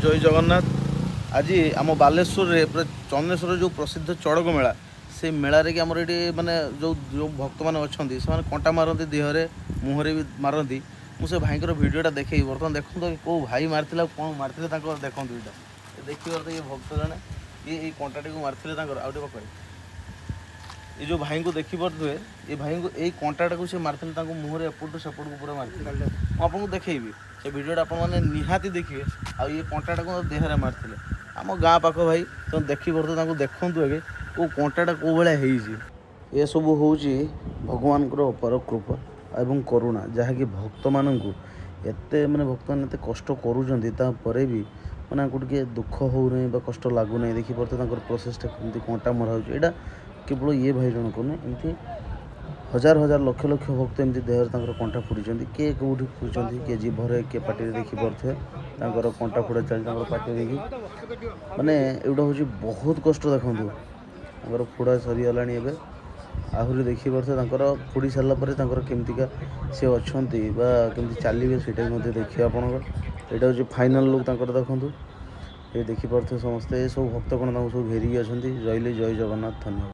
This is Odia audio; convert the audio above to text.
ଜୟ ଜଗନ୍ନାଥ। ଆଜି ଆମ ବାଲେଶ୍ୱରରେ ପୁରା ଚନ୍ଦନେଶ୍ୱରରେ ଯେଉଁ ପ୍ରସିଦ୍ଧ ଚଡ଼କ ମେଳା, ସେଇ ମେଳାରେ କି ଆମର ଏଠି ମାନେ ଯେଉଁ ଯେଉଁ ଭକ୍ତମାନେ ଅଛନ୍ତି, ସେମାନେ କଣ୍ଟା ମାରନ୍ତି, ଦେହରେ ମୁହଁରେ ବି ମାରନ୍ତି। ମୁଁ ସେ ଭାଇଙ୍କର ଭିଡ଼ିଓଟା ଦେଖେଇବି ବର୍ତ୍ତମାନ। ଦେଖନ୍ତୁ କେଉଁ ଭାଇ ମାରିଥିଲେ ଆଉ କ'ଣ ମାରିଥିଲେ ତାଙ୍କର। ଦେଖନ୍ତୁ, ଏଇଟା ଏ ଦେଖିବାର ଇଏ ଭକ୍ତ ଜଣେ, ଇଏ ଏଇ କଣ୍ଟାଟିକୁ ମାରିଥିଲେ ତାଙ୍କର। ଆଉ ଟିକେ ପାଖରେ ଏ ଯେଉଁ ଭାଇଙ୍କୁ ଦେଖିପାରୁଥିବେ, ଏ ଭାଇଙ୍କୁ ଏଇ କଣ୍ଟାଟାକୁ ସେ ମାରିଥିଲେ ତାଙ୍କ ମୁହଁରେ, ଏପଟୁ ସେପଟକୁ ପୁରା ମାରିଥିଲେ। ମୁଁ ଆପଣଙ୍କୁ ଦେଖେଇବି ସେ ଭିଡ଼ିଓଟା, ଆପଣମାନେ ନିହାତି ଦେଖିବେ। ଆଉ ଇଏ କଣ୍ଟାଟାକୁ ଦେହରେ ମାରିଥିଲେ, ଆମ ଗାଁ ପାଖ ଭାଇ। ତ ଦେଖିପାରୁଥିବେ ତାଙ୍କୁ, ଦେଖନ୍ତୁ ଆଗେ କେଉଁ କଣ୍ଟାଟା କେଉଁ ଭଳିଆ ହେଇଛି। ଏସବୁ ହେଉଛି ଭଗବାନଙ୍କର ଅପାର କୃପା ଏବଂ କରୁଣା, ଯାହାକି ଭକ୍ତମାନଙ୍କୁ ଏତେ ମାନେ ଭକ୍ତମାନେ ଏତେ କଷ୍ଟ କରୁଛନ୍ତି, ତାପରେ ବି ମାନେ ତାଙ୍କୁ ଟିକେ ଦୁଃଖ ହେଉନାହିଁ ବା କଷ୍ଟ ଲାଗୁନାହିଁ। ଦେଖିପାରୁଥିବେ ତାଙ୍କର ପ୍ରୋସେସଟା କେମିତି କଣ୍ଟା ମରା ହେଉଛି। ଏଇଟା କେବଳ ଇଏ ଭାଇ ଜଣକ ନୁହେଁ, ଏମିତି ହଜାର ହଜାର ଲକ୍ଷ ଲକ୍ଷ ଭକ୍ତ ଏମିତି ଦେହରେ ତାଙ୍କର କଣ୍ଟା ଫୋଡ଼ିଛନ୍ତି। କିଏ କେଉଁଠି ଫୋଡ଼ିଛନ୍ତି, କିଏ ଜିଭରେ, କିଏ ପାଟିରେ। ଦେଖିପାରୁଥିବେ ତାଙ୍କର କଣ୍ଟା ଫୋଡ଼ା ଚାଲିଛି ତାଙ୍କର ପାଟିରେ କି। ମାନେ ଏଗୁଡ଼ା ହେଉଛି ବହୁତ କଷ୍ଟ। ଦେଖନ୍ତୁ, ତାଙ୍କର ଫୋଡ଼ା ସରିଗଲାଣି ଏବେ। ଆହୁରି ଦେଖିପାରୁଥିବେ ତାଙ୍କର ଫୋଡ଼ି ସାରିଲା ପରେ ତାଙ୍କର କେମିତିକା ସେ ଅଛନ୍ତି ବା କେମିତି ଚାଲିବେ, ସେଇଟା ବି ମଧ୍ୟ ଦେଖିବେ ଆପଣଙ୍କର। ଏଇଟା ହେଉଛି ଫାଇନାଲ୍ ଲୁକ୍ ତାଙ୍କର। ଦେଖନ୍ତୁ, ଏ ଦେଖିପାରୁଥିବେ ସମସ୍ତେ, ଏ ସବୁ ଭକ୍ତଗଣ ତାଙ୍କୁ ସବୁ ଘେରିକି ଅଛନ୍ତି। ରହିଲି, ଜୟ ଜଗନ୍ନାଥ, ଧନ୍ୟବାଦ।